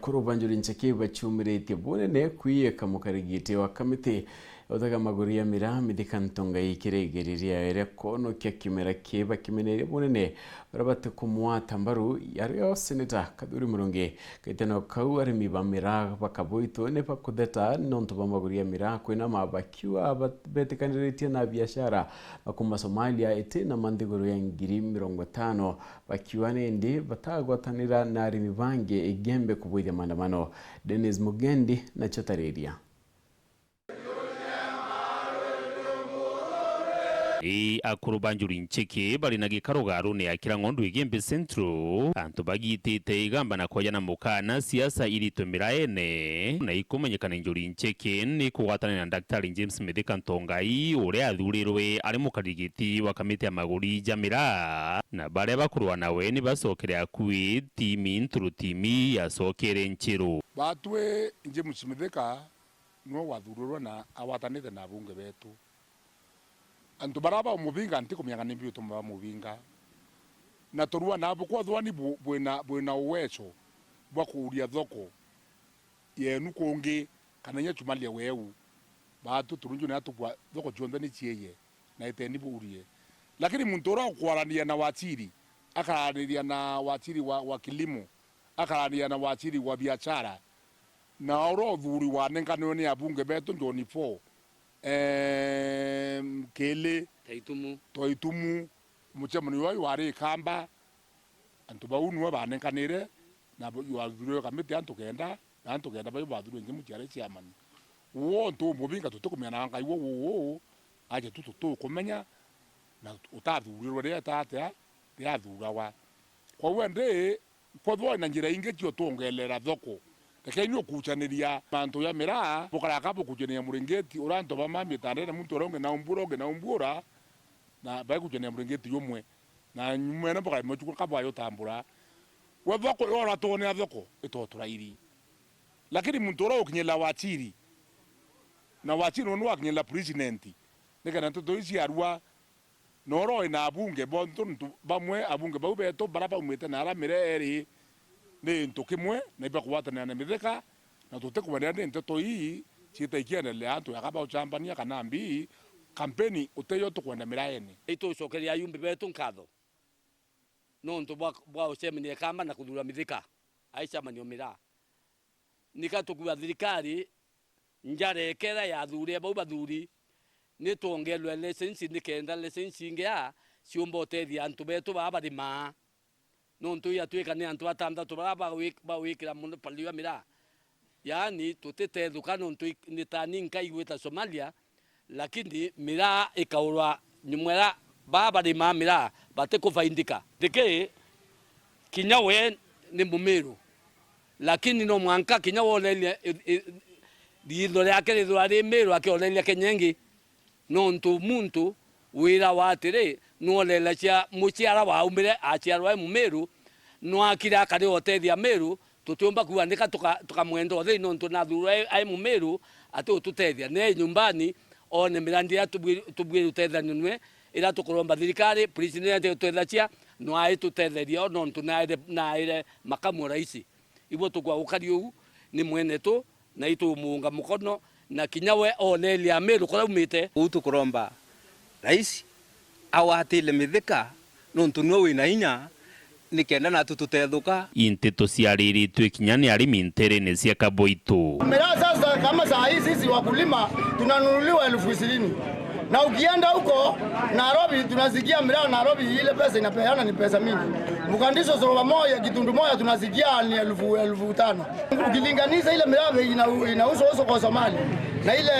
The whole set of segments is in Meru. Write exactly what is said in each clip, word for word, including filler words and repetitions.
Akuru ba Njuri Ncheke baciumiritie bunene kwiika mukarigiti wa kamiti ya utega maguru ya miraa Mithika Ntongai kiri igiri riawe ria kwonokia kimera kii bakimenerie bunene baria batikumwata mbaru, ario Seneta Kathuri Murungi. Kaitano kau, arimi ba miraa bakabuitwe ni bakutheta nontu bwa maguru ya miraa kwinama, bakiuga ba-, betikaniritie na biashara ba kuuma Somalia iti na manthiguru ya ngiri mirongo itano, bakiuga ni indi batagwatanira na arimi bangi Igembe kubwithia maandamano. Dennis Mugendi nacio tariria. Ii akuru ba Njuri Ncheke bari na gikaro garuni ya Kirang'ondu Igembe Central, antu bagitite igamba na kwejana mukana siasa iritwe miraene, na ikumenyekana Njuri Ncheke ni kugwatanira na Daktari James Mithika Ntongai, uria athurirwe ari mukarigiti wa kamiti ya maguri ja miraa, na baria bakurua nawe ni bacokere akui, timi nturu timi yacokere nchiru. Batwi James Mithika niwe wathurirwe na agwatanite na abunge betu. Antu baria baumubinga ntikumenya kana nimbi utuma bamubinga. Na turua nabo kwethwa ni bu-, bwina, bwina uwezo bwa kuuria thoko yenu kungi, kana inya Chumalia weu. Batu turunju ni atukwa thoko cionthe ni cieye, na iteni buurie. Lakini muntu uria ukwaraniria na waziri, akaraniria na waziri wa, wa kilimo, akaraniria na waziri wa biashara, na uria uthuri wanenkanirwe ni abunge betu John Paul, eem, Kili, Taitumu. Taitumu, mucemanio uyu wari Ikamba, antu bau niwe banenkanire, na bo-, wathurire kamiti antu kenda, na antu kenda bau bathurire James ari chairman. Wontu umubinga tutikumenya na Ngai wo, wo, wo, aje tu tutukumenya, na utathurirwe riria etatia, riathurawa. Kwou indi, kwethwa na njira ingi cio twongerera thoko. Rekeni ukuchaniria mantu ya miraa, bukaraka bukuchaniria muringiti, uria antu bama mitandene, muntu uria ungi na umbura, ungi na umbura, na baikuchaniria muringiti jumwe. Na nyumene bukarimwe chukuru kabwa yutambura. We thoko yora twone thoko, itotura iri. Lakini muntu uria ukinyira wachiri, na wachiri nondu wakinyira president, nikenda nteto ici arua, na uria wi na abunge bonthe, ntu bamwe abunge bau betu baria baumite na aria miraa iri ni into kimwe, na ibakugwatanira na Mithika, na tutikwendera ni nteto ii ciita ikiendelea, antu aka bauchambania kana mbii, kampeni uteyo tukwenda miraene. Itucokeria ayumbi betu nkatho nontu bwa, bwa ucemania Ikamba na kuthura Mithika ai chairman o miraa. Nika tukuga thirikari njara ikera ya athuri bau bathuri, ni twongerwe license, nikenda license ingi a ciumba utethia antu betu baa barimaa. Nontu iatwika ni antu atanthatu baria bawi-, bawikira muno palio ya miraa. Yaani, tutitethuka nontu i-, ni tani nkaigwita Somalia, lakini miraa ikaurwa nyuma iria baa barimaa miraa batikufaindika. Tiki, kinya we ni Mumiru, lakini no mwanka kinya woneria i-, i-, riitho riake rithirwa ri Miru akioneria Kenya ingi. Nontu muntu wira wa atiri, nwoneragia muciara waumire aciarwa e Mumiru, nwakire akari utethia Miru, tutiumba kuuga nika tuka-, tukamwenda utheri nontu nathurwa e, ai Mumiru, ati ututethia. Ni e nyumbani, one mirandi iria tubwi-, tubwiri utethania nwe, iria tukuromba thirikari, president atutethecia, nwaitutetheria o nontu naire, naire makamu wa raisi. Ibo tukwa gukari uu ni mwenetu, na itumuunga mukono, na kinya we oneria Miru kuria aumite. Uu tukuromba rais agwatire Mithika, nontu niwe wina inya, nikenda natu tutethuka. Inti tuciariritwe kinya ni arimi nterene cia Kaboito. Miraa sasa, kama saa hii sisi wakulima tunanunuliwa elfu ishirini. Na ukienda huko Nairobi, tunasikia miraa Nairobi, ile pesa inapeana ni pesa mingi. Mkandisho soroba moja, kitundu moja, tunasikia ni elfu, elfu tano. Ukilinganisha ile miraa bei ina-, inauzwa huko kwa Somali na ile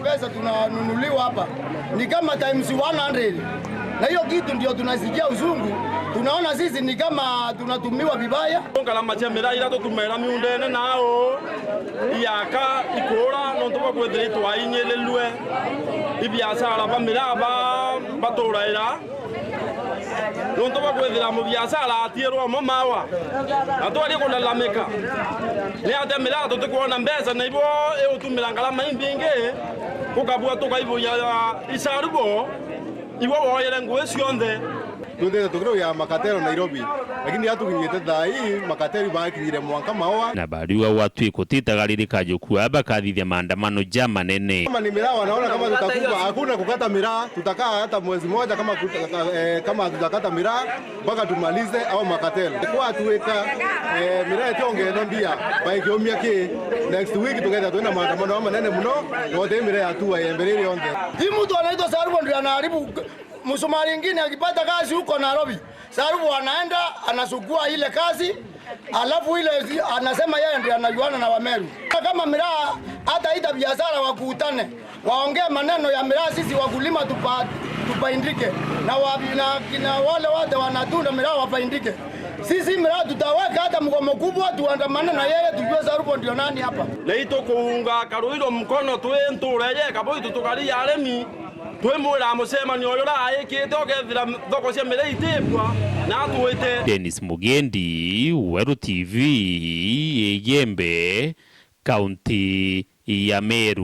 pesa tunanunuliwa hapa, ni kama times one hundred. Na hiyo kitu ndio tunasikia uzungu, tunaona sisi ni kama tunatumiwa vibaya. Ngarama cia miraa iria tutumagira miundene nao iaka ikuura nontu bwa kwithira itwainyirirue. Ibiashara ba miraa ba-, baturaira nontu bwa kwithira mubiashara atiirwa mo mawa. Na twaria kulalamika, ni atia miraa tutikwona mbeca na ibo iutumira ngarama imbingi, gukabua tukaiburia isarubo, ibo woyere ngui cionthe. Twithite tukirauya makatero Nairobi, lakini riria tukinyite thaa ii, makatero ibakinyire mwanka Maua. Na bariuga gwatwi kutitaga riri kajukua bakathithia maandamano ja manene. Kama ni miraa wanaona kama tutakufa, hakuna kukata miraa, tutakaa hata mwezi moja kama kuta-, eh, kama hatujakata miraa mpaka tumalize au makatero. Kwatuika, eh, miraa itiongeetha mbia, by kiumia ki next week tugeetha twina maandamano manene muno, na uti miraa yatua yembere iri yonthe. Hii mtu anaitwa Sarubo ndio anaharibu. Msumari ingine akipata kazi huko Nairobi, Sarubu anaenda anachukua ile kazi, alafu ile zi-, anasema yeye ndiye anajuana na Wameru. Kama miraa, hata ita biashara wakutane, waongee maneno ya miraa, sisi wakulima tupa-, tupaindike, na wa-, na kina wale wote wanatunda miraa wapaindike. Sisi miraa tutaweka hata mgomo kubwa, tuandamane na yeye, tujue Sarubo ndio nani hapa. Na itukuunga Karuiro mkono twi ntura yeka bui tutukari aremi. Twimwira mucemanio uyu uraikite, ukethira thoko cia miraa itibua, na atwite. Dennis Mugendi, Weru T V, Igembe, kaunti ya Meru.